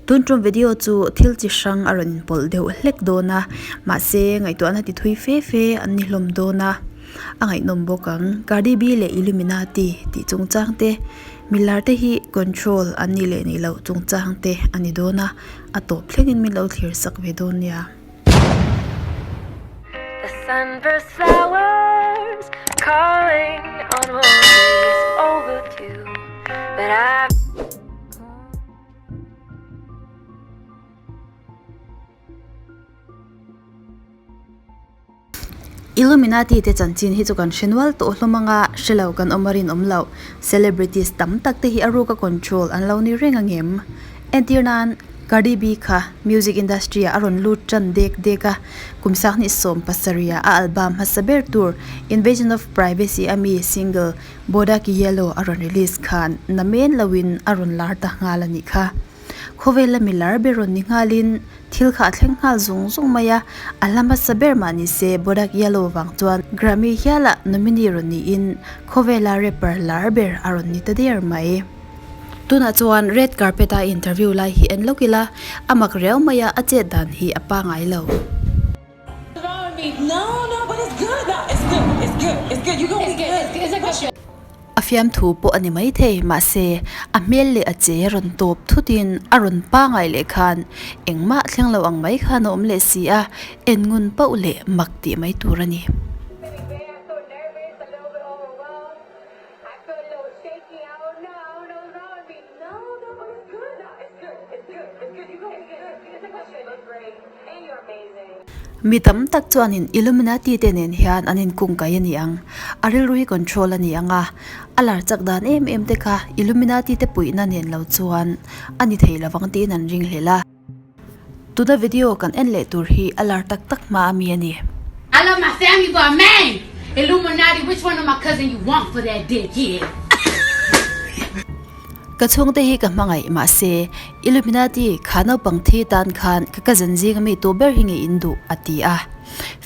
Tun tum video chu thil chi hrang a rawn inpawlh deuh hlek dawn a, mahse ngaihtuahna ti thui fe fe an ni hlawm dawn a, a ngaihnawm bawk ang. Cardi B leh Illuminati tih chungchang te, milar te hi control an nih leh nih loh chungchang te a ni dawn a, a tawp thlengin min lo thlir sak ve dawn nia. The sunburst flowers calling on roses overdue But I Illuminati te chanchin hi chu kan hre nual tawh hlawm anga hre lo kan awm a rinawm loh. Celebrities tam tak te hi a ruka control an lo ni reng angem? Entir nan Cardi B kha music industry ah a rawn lut tan dek dek a, kum sanghnih 17 ah a album hmasa ber tur Invasion of Privacy a mi single Bodak Yellow a rawn release khan namen loin a rawn lar ta nghal a nih kha. Khawvela mi lar ber rawn ni nghalin thil kha a thleng nghal zung zung mai a, a hla hmasa ber mah ni se Bodak Yellow vang chuan Grammy hialah nominee rawn niin khawvela rapper lar ber a rawn ni ta der mai. Tunah chuan red carpet a interview lai hi en lawk ila, a mak riau mai a, a chet dan hi a pangai lo. A fiamthu pawh a ni maithei, mahse a hmel leh a che rawn tawp thutin a rawn pangai leh khan engmah thleng lo ang mai khan a awm leh si a, en ngun pauh leh mak tih mai tur a ni. I feel a little shaky. I don't know. I don't know what's wrong with me. No, no, but it's good. No, it's good. It's good. It's good. You gonna be good. It's good. You look great and you're amazing. Mi tam tak chuanin Illuminati te nen hian an inkungkai a ni ang. A rilru hi control a ni ang a, a lar chak dan em em te kha Illuminati te puihna nen lo chuan a ni thei lovang tiin an ringhlel a. Tuna video kan en leh tur hi a lar tak tak hma a mi a ni. I love my family but man Illuminati which one of my cousin you want for that dick yeah. Ka chhungte hi ka hmangaih mahse Illuminati kha naupang thi tan khan ka cousin zing ami tu ber hi nge in duh a ti a.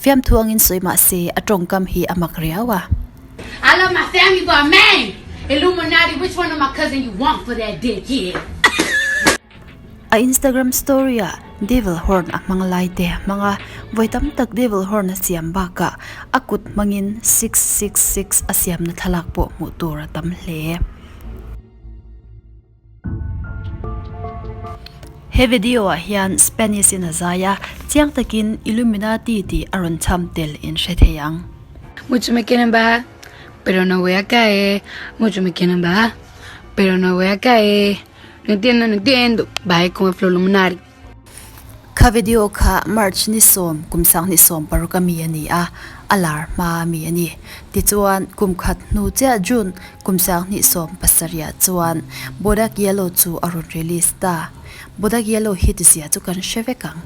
Fiamthu angin sawi mahse a tawngkam hi a mak riau a. I love my family but man Illuminati which one of my cousin you want for that dick yeah. A Instagram story ah devil horn a hmang lai te a hmang a, vawi tam tak devil horn a siam bakah a kut hmangin 666 a siamna thlalak pawh hmuh tur a tam hle. He video ah hian Spanish in a zai a, chiang takin Illuminati tih a rawn chham tel in hre thei ang. Mucho me quieren bajar, pero no voy a caer Mucho me quieren bajar, pero no voy a caer No entiendo, no entiendo, bajé con el flow luminari. Kha video kha March ni sawm kum sanghnih 16 a mi a ni a, a lar hma a mi a ni. Tichuan, kum khat hnu chiah June kum sanghnih 17 ah chuan Bodak Yellow chu a rawn release ta. Bodak Yellow hit zia chu kan hre vek ang.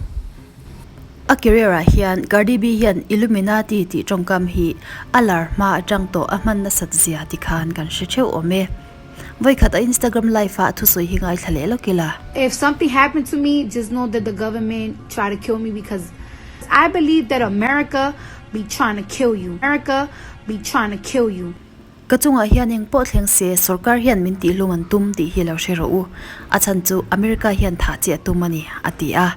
A career ah hian Cardi B hian Illuminati tih tawngkam hi a lar hma atang tawh a hman nasat zia tikhan kan hre theuh awm e. Vawikhat a Instagram live ah thusawi hi ngaithla leh lawk ila. If something happened to me just know that the government try to kill me because I believe that America be trying to kill you America be trying to kill you. Ka chungah hian eng pawh thleng se sorkar hian min tihlum an tum tih hi lo hre rawh u. A chhan chu America hian thah chi a tum a ni, a ti a.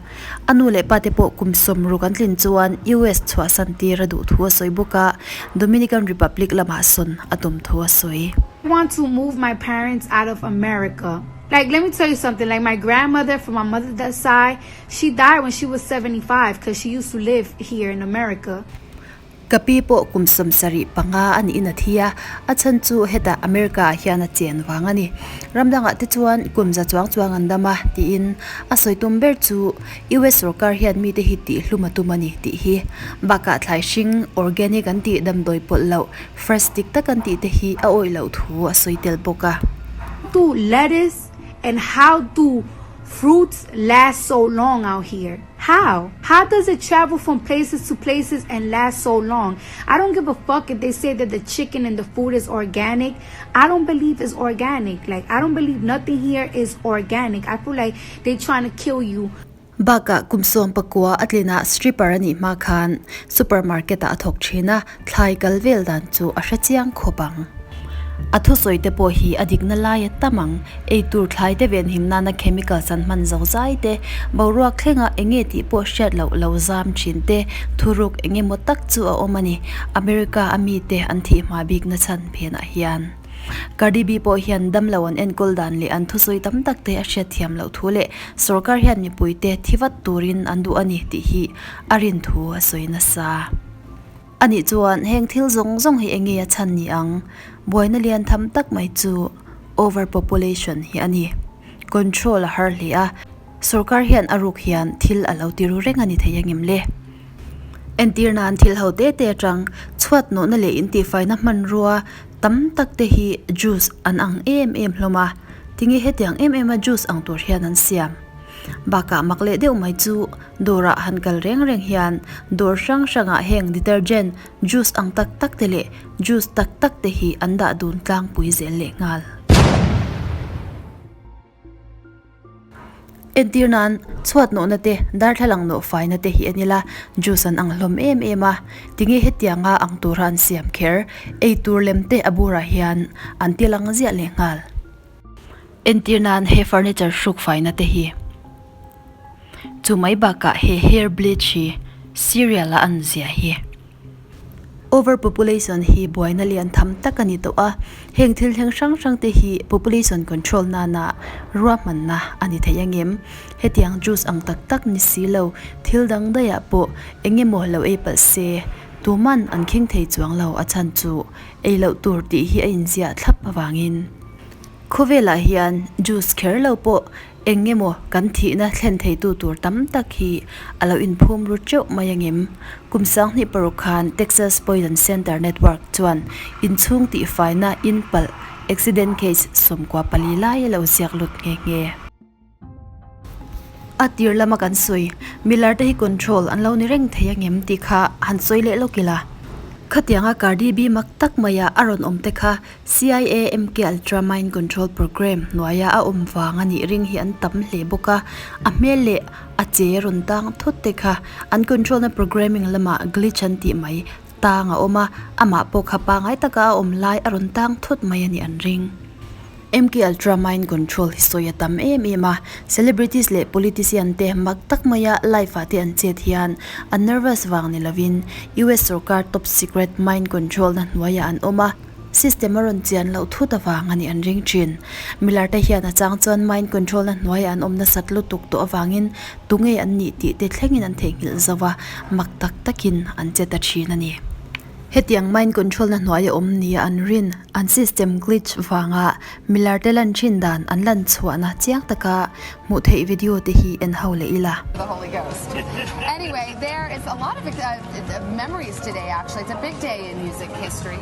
A nu leh pa te pawh kum sawmruk an tlin chuan US chhuahsan tir a duh thu a sawi bawk a, Dominican Republic lamah sawn a tum thu a sawi. I want to move my parents out of America like let me tell you something like my grandmother from my mother's side she died when she was 75 cause she used to live here in America. Ka pi pawh kum 75 a niin a thi a, a chhan chu hetah America ah hian a chen vang a ni. Ram dangah te chuan kum za chuang chuang an dam a, tiin a sawi tum ber chu US sorkar hian mite hi tihhlum a tum a ni tih hi. Bakah thlai hring, organic an tih damdawi pawlh loh, fresh dik tak an tih te hi a awih loh thu a sawi tel bawk a. Do lettuce and how do fruits last so long out here? How? How does it travel from places to places and last so long? I don't give a fuck if they say that the chicken and the food is organic. I don't believe it's organic. Like, I don't believe nothing here is organic. I feel like they trying to kill you. Bakah kum 19 a tlina stripper a nih hma khan supermarket ah a thawk thin a, thlai kal vel dan chu a hre chiang khawp ang. A thusawi te pawh hi a dikna lai a tam ang. Eitur thlai te venhim nana chemicals an hman zo zai te, boruak thlenga enge tih pawh hriat loh lo zam thin te, thuruk eng emaw tak chu a awm a ni. America a mite an thih hma bik na chhan phenah hian. Cardi B pawh hian damlo an enkawl dan leh an thusawi tam tak te a hriat thiam loh thu leh sorkar hian mipuite thi vat turin an duh a ni tih hi a rin thu a sawi nasa. Anih chuan heng thil zawng zawng hi enge a chhan ni ang? Buaina lian tham tak mai chu overpopulation hi a ni. Control a har hle a, sorkar hian a ruk hian thil a lo ti ru reng a ni thei angem le? Entir nan thil ho te te atang chhuat nawhna leh intihfaina hmanrua tam tak te hi juice an ang em em hlawm a, tinge hetiang em em a juice ang tur hian an siam? Bakah mak leh deuh mai chu dawrah han kal reng reng hian dawr hrang hrangah heng detergent, juice ang tak tak te leh juice tak tak te hi an dah dun tlangpui zel leh nghal. Entir nan chhuat nawhna te, darthlalang nawh faina te hi en ila juice an ang hlawm em em a, tinge hetianga ang tura an siam kher, eitur lem te a burah hian an ti lang ziah leh nghal. Entir nan he furniture hruk faina te hi chu mai bakah he hair bleach hi cereal a an ziah hi. Overpopulation hi buaina lian tham tak a ni tawh a, heng thil thleng hrang hrang te hi population control nana ruahmanna a ni thei angem? Hetiang juice ang tak tak ni si lo thil dang daihah pawh eng emaw lo ei palh se tuman an kheng thei chuang lo a chhan chu ei loh tur tih hi a inziah thlap avangin. Khawvelah hian juice kher lo pawh eng emaw kan thihna thlen theitu tur tam tak hi a lo inphum ru teuh mai angem? Kum sanghnih paruk khan Texas Poison Center Network chuan inchhung tihfaina inpalh accident case 14 lai a lo ziak lut nghe nghe. A tir lama kan sawi, Miller te hi control an lo ni reng thei angem tih kha han sawi leh lawk ila. Khatianga Cardi B mak tak maia a rawn awm te kha CIA MK Ultra Mind Control Program hnuaia a awm vang a nih ring hi an tam hle bawk a, a hmel leh a che rawn tang thut te kha an control na programming lamah glitch an tih mai tang a awm a, amah pawh kha pangai taka a awm lai a rawn tang thut mai a nih an ring. MK Ultra Mind Control hi sawi a tam em em a, celebrities leh politician te mak tak maia live ah te an chet hian an nervous vang ni lovin US sorkar top secret mind control na hnuaiah an awm a, system a rawn chian loh thut avang a nih an ring thin. Milar te hian a chang chuan mind control na hnuaiah an awm nasat lutuk tawh avangin tunge an nih tih te thlengin an theihnghilh zo a, mak tak takin an che ta thin a ni. Hetiang mind control na hnuai a awm nia an rin, an system glitch vanga milar te lan thin dan an lan chhuahna chiang taka hmuh theih video te hi en ho leh ila. The Holy Ghost. Anyway, there is a lot of memories today actually. It's a big day in music history.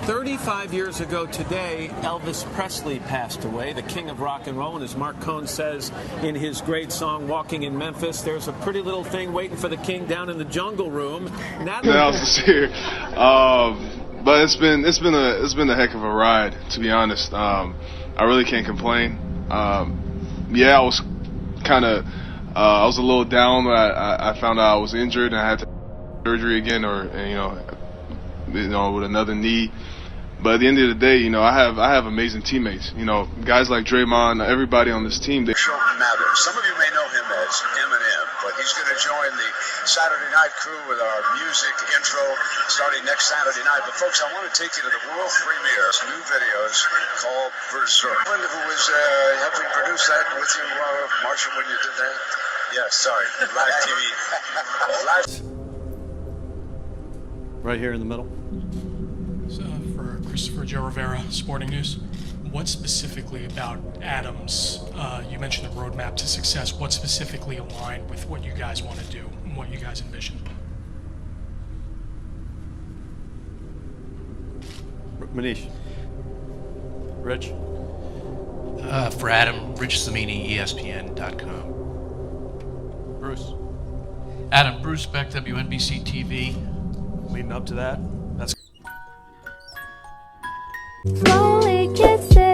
35 years ago today, Elvis Presley passed away, the king of rock and roll. And as Marc Cohn says in his great song, Walking in Memphis, there's a pretty little thing waiting for the king down in the jungle room. Else this year. Um, but it's been it's been a it's been a heck of a ride, to be honest. Um, I really can't complain. Um, yeah, I was kind of uh, I was a little down when I, I, I found out I was injured and I had to surgery again, or you know, you know, with another knee. But at the end of the day, you know, I have I have amazing teammates. You know, guys like Draymond, everybody on this team. They Mather. Some of you may know him as Eminem, but he's going to join the Saturday night crew with our music intro starting next Saturday night. But folks, I want to take you to the world premiere of new videos called Berserk. Who was uh, helping produce that with you, uh, Marshall, when you did that? Yeah, sorry, live TV. Live. Right here in the middle. So for Christopher Joe Rivera, Sporting News, what specifically about Adams, uh, you mentioned the roadmap to success, what specifically aligned with what you guys want to do and what you guys envision? Manish. Rich. Uh, for Adam, Rich Cimini, ESPN.com. Bruce. Adam, Bruce Beck, WNBC TV. Leading up to that, that's Slowly kisses.